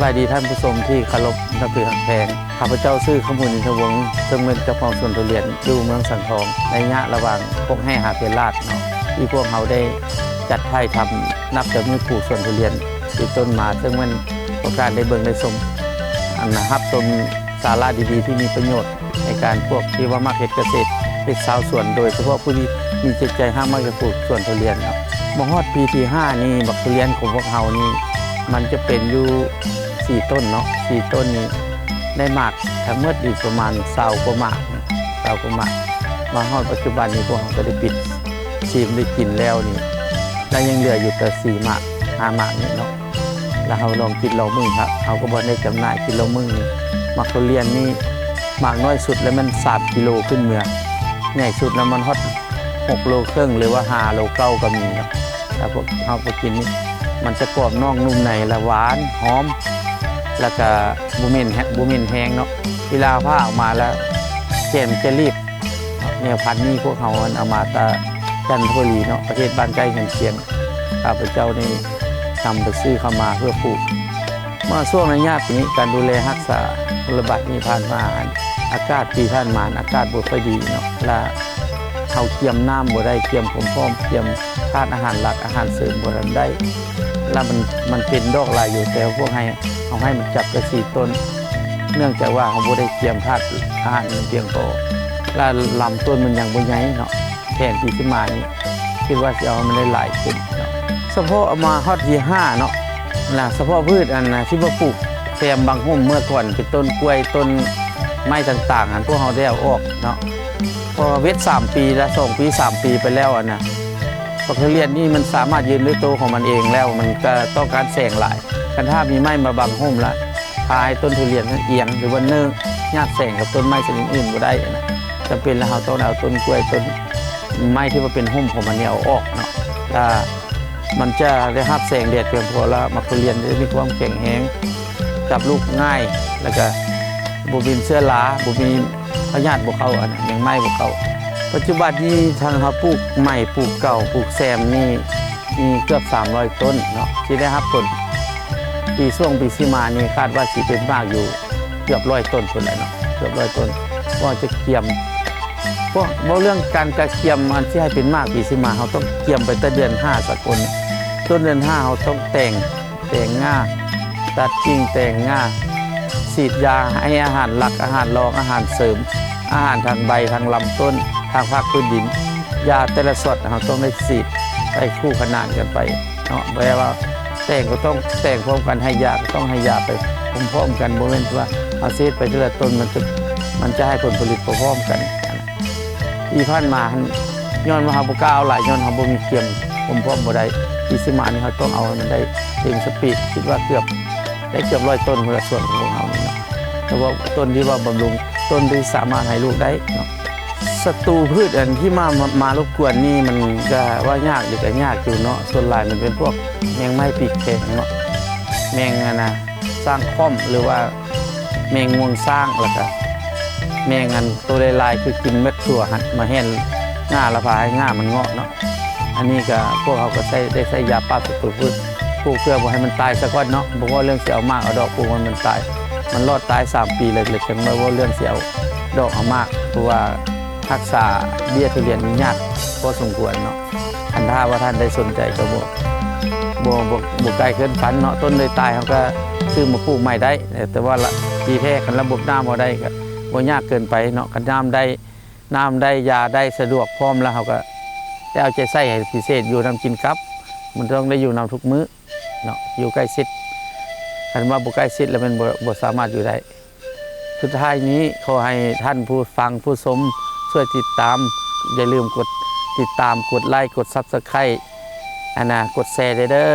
ສະບາຍດີທ່ານຜູ້ຊົມທີ່ເຄົາລົບນັບຖືຮັກແພງ. ຂ້າພະເຈົ້າຊື່ ຄຳບຸນ ອິນທະວົງ ເຊິ່ງແມ່ນເຈົ້າຂອງສວນທຸລຽນຢູ່ເມືອງສັງທອງ ໃນໄລຍະລະຫວ່າງໂຄກໄຮ່ຫາເພລາດເນາະ ທີ່ພວກເຮົາໄດ້ຈັດຖ່າຍທຳ ນັບແຕ່ມື້ປູກສວນທຸລຽນເປັນຕົ້ນມາ ເຊິ່ງແມ່ນພວກທ່ານໄດ້ເບິ່ງໄດ້ຊົມ ອັນ ຮັບຊົມສາລະດີໆ ທີ່ມີປະໂຫຍດໃນການພວກທີ່ວ່າມັກເຮັດກະເສດ ເຮັດຊາວສວນ ໂດຍສະເພາະຜູ້ທີ່ມີຈິດໃຈຮັກມັກຈະປູກສວນທຸລຽນເນາະ. ມາຮອດປີທີຫ້ານີ້ ບັກທຸລຽນຂອງພວກເຮົານີ້ ມັນຈະເປັນຢູ່ສີ່ຕົ້ນເນາະ ສີ່ຕົ້ນນີ້ ໄດ້ໝາກທັງໝົດຢູ່ປະມານຊາວກວ່າໝາກ ຊາວກວ່າໝາກ. ມາຮອດປັດຈຸບັນນີ້ ພວກເຮົາກໍໄດ້ປິດຊີມໄດ້ກິນແລ້ວນີ້ ແລະ ຍັງເຫຼືອຢູ່ແຕ່ສີ່ໝາກ ຫ້າໝາກນີ້ເນາະ. ແລ້ວເຮົາລອງກິນລອງເບິ່ງ ເຮົາກໍບໍ່ໄດ້ຈຳໜ່າຍ ກິນລອງເບິ່ງນີ້ ໝາກທຸລຽນນີ້ ໝາກນ້ອຍສຸດແລ້ວແມ່ນສາມກິໂລຂຶ້ນເມືອ ໃຫຍ່ສຸດແລ້ວມັນຮອດຫົກໂລເຄິ່ງ ຫຼືວ່າຫ້າໂລເກົ້າກໍມີເນາະ. ແລ້ວພວກເຮົາໄປກິນນີ້ ມັນຈະກອບນອກນຸ່ມໃນ ແລະ ຫວານຫອມ ແລ້ວກະບໍ່ເໝັນແຮ- ບໍ່ເໝັນແຮງເນາະ. ເວລາຜ່າອອກມາແລ້ວ ແກ່ນຈະລີບ. ແນວພັນນີ້ພວກເຮົາ ອັນ ເອົາມາແຕ່ຈັນທະບູລີເນາະ ປະເທດບ້ານໃກ້ເຮືອນຄຽງ. ຂ້າພະເຈົ້ານີ້ນຳໄປຊື້ເຂົ້າມາເພື່ອປູກ. ມາຊ່ວງໄລຍະປີນີ້ ການດູແລຮັກສາໂລຄະບາດນີ້ຜ່ານມາ ອາກາດປີຜ່ານມາ ອາກາດບໍ່ຄ່ອຍດີເນາະ ລະເຮົາກຽມນ້ຳບໍ່ໄດ້ ກຽມຄວາມພ້ອມ ກຽມທາດອາຫານຫຼັກ ອາຫານເສີມບໍ່ທັນໄດ້ ລະມັນ ມັນເປັນດອກຫຼາຍຢູ່ ແຕ່ພວກໃຫ້ ເຮົາໃຫ້ມັນຈັບແຕ່ສີ່ຕົ້ນ ເນື່ອງຈາກວ່າເຮົາບໍ່ໄດ້ກຽມທາດອາຫານມັນພຽງພໍ ລະລຳຕົ້ນມັນຍັງບໍ່ໃຫຍ່ເນາະ. ແຜນປີຊິມານີ້ ຄິດວ່າຊິເອົາໃຫ້ມັນໄດ້ຫຼາຍຂຶ້ນເນາະ. ສະເພາະມາຮອດທີຫ້າເນາະ ນະ ສະເພາະພືດອັນນະ ທີ່ວ່າປູກແຊມບັງຮົ່ມເມື່ອກ່ອນ ເປັນຕົ້ນກ້ວຍ ຕົ້ນໄມ້ຕ່າງໆ ຫັ້ນ ພວກເຮົາໄດ້ເອົາອອກເນາະ ເພາະວ່າເວັດສາມປີລະ ສອງປີ ສາມປີໄປແລ້ວ ອັນນະ ບັກທຸລຽນນີ້ມັນສາມາດຢືນດ້ວຍໂຕຂອງມັນເອງແລ້ວ ມັນກໍຕ້ອງການແສງຫຼາຍ. ຄັນຖ້າມີໄມ້ມາບັງຮົ່ມລະ ພາໃຫ້ຕົ້ນທຸລຽນນັ້ນອຽງ ຫຼືວ່າເນີ່ງ ຍາດແສງກັບຕົ້ນໄມ້ຊະນິດອື່ນບໍ່ໄດ້ນະ. ຈຳເປັນລະເຮົາຕ້ອງໄດ້ເອົາຕົ້ນກ້ວຍ ຕົ້ນໄມ້ທີ່ວ່າເປັນຮົ່ມຂອງມັນນີ້ເອົາອອກເນາະ ລະມັນຈະໄດ້ຮັບແສງແດດພຽງພໍ ລະໝາກທຸລຽນຈະມີຄວາມແຂງແຮງ ຈັບລູກງ່າຍ ລະກະບໍ່ມີເຊື້ອລາ ບໍ່ມີພະຍາດບໍ່ເຂົ້າ ອັນ ແມງໄມ້ບໍ່ເຂົ້າ. ປັດຈຸບັນນີ້ທາງເຮົາປູກໃໝ່ ປູກເກົ່າ ປູກແຊມນີ້ ມີເກືອບສາມຮ້ອຍຕົ້ນເນາະ ທີ່ໄດ້ຮັບຜົນ. ປີ ຊ່ວງປີຊິມານີ້ຄາດວ່າຊິເປັນໝາກຢູ່ເກືອບຮ້ອຍຕົ້ນພຸ້ນແຫຼະເນາະ ເກືອບຮ້ອຍຕົ້ນ. ເວົ້າຈະກຽມ ເວົ້າເລື່ອງການກະກຽມ ອັນຊິໃຫ້ເປັນໝາກປີຊິມາ ເຮົາຕ້ອງກຽມໄປແຕ່ເດືອນຫ້າສາກົນ. ຕົ້ນເດືອນຫ້າເຮົາຕ້ອງແຕ່ງ ແຕ່ງງ່າ ຕັດກິ່ງແຕ່ງງ່າ ສີດຢາໃຫ້ອາຫານຫຼັກ ອາຫານລອງ ອາຫານເສີມ ອາຫານທາງໃບ ທາງລຳຕົ້ນ ທາງພາກພື້ນດິນ. ຢາແຕ່ລະຊັອດເຮົາຕ້ອງໄດ້ສີດໄປຄູ່ຂະໜານກັນໄປເນາະ ແປວ່າແຕ່ງກໍຕ້ອງແຕ່ງພ້ອມກັນ ໃຫ້ຢາກໍຕ້ອງໃຫ້ຢາໄປພ້ອມໆກັນ ບໍ່ແມ່ນວ່າເຮົາຊິເຮັດໄປເທື່ອລະຕົ້ນ ມັນຈະ ມັນຈະໃຫ້ຜົນຜະລິດບໍ່ພ້ອມກັນ. ທີ່ຜ່ານມາຫັ້ນ ຍ້ອນວ່າເຮົາບໍ່ກ້າເອົາຫຼາຍ ຍ້ອນເຮົາບໍ່ມີກຽມຄວາມພ້ອມບໍ່ໄດ້. ປີຊິມານີ້ເຮົາຕ້ອງເອົາໃຫ້ມັນໄດ້ເຕັມສະປີດ ຄິດວ່າເກືອບ ໄດ້ເກືອບຮ້ອຍຕົ້ນພຸ້ນລະ ສວນຂອງພວກເຮົານີ້ເນາະ. ແຕ່ວ່າຕົ້ນທີ່ວ່າບຳລຸງ ຕົ້ນທີ່ສາມາດໃຫ້ລູກໄດ້ເນາະ. ສັດຕູພືດອັນທີ່ມາ ມາ ມາລົບກວນນີ້ ມັນກະວ່າຍາກຢູ່ ກະຍາກຢູ່ເນາະ. ສ່ວນຫຼາຍມັນເປັນພວກແມງໄມ້ປີກແຂງເນາະ ແມງອັນນະ ຊ້າງຄ້ອມ ຫຼືວ່າ ແມງງວງຊ້າງ ແລ້ວກະແມງອັນໂຕຫຼາຍໆ ຄືກິນເມັດຖົ່ວຫັ້ນ ມາແຫ່ນງ່າ ລະພາໃຫ້ງ່າມັນເງາະເນາະ. ອັນນີ້ກະພວກເຮົາກະໃຊ້ ໄດ້ໃຊ້ຢາປາບສັດຕູພືດ ປູກເພື່ອບໍ່ໃຫ້ມັນຕາຍສາກ່ອນເນາະ. ບໍ່ເວົ້າເລື່ອງຊິເອົາໝາກເອົາດອກ ປູກໃຫ້ມັນຕາຍ ມັນລອດຕາຍສາມປີ ແລ້ວ ແລ້ວຈັ່ງມາເວົ້າເລື່ອງຊິເອົາດອກເອົາໝາກ ເພາະວ່າຮັກສາເບ້ຍທຸລຽນນີ້ຍາກພໍສົມຄວນເນາະ. ຄັນຖ້າວ່າທ່ານໃດສົນໃຈກໍບໍ່ ບໍ່ ບໍ່ ບໍ່ໄກເກີນຝັນເນາະ ຕົ້ນໃດຕາຍເຮົາກໍຊື້ມາປູກໃໝ່ໄດ້. ແຕ່ວ່າລະ ທີ່ແທ້ຄັນລະບົບນ້ຳເຮົາໄດ້ກໍບໍ່ຍາກເກີນໄປເນາະ ຄັນນ້ຳໄດ້ ນ້ຳໄດ້ ຢາໄດ້ ສະດວກພ້ອມ ລະເຮົາກໍໄດ້ເອົາໃຈໃສ່ໃຫ້ພິເສດ ຢູ່ນຳກິນກັບ ມັນຕ້ອງໄດ້ຢູ່ນຳທຸກມື້ເນາະ ຢູ່ໃກ້ຊິດ. ຄັນວ່າບໍ່ໃກ້ຊິດລະແມ່ນບໍ່ ບໍ່ສາມາດຢູ່ໄດ້. ສຸດທ້າຍນີ້ ຂໍໃຫ້ທ່ານຜູ້ຟັງຜູ້ຊົມຊ່ວຍຕິດຕາມ ຢ່າລືມກົດຕິດຕາມ ກົດໄລ ກົດ Subscribe ອັນນະ ກົດແຊແດ່ເດີ.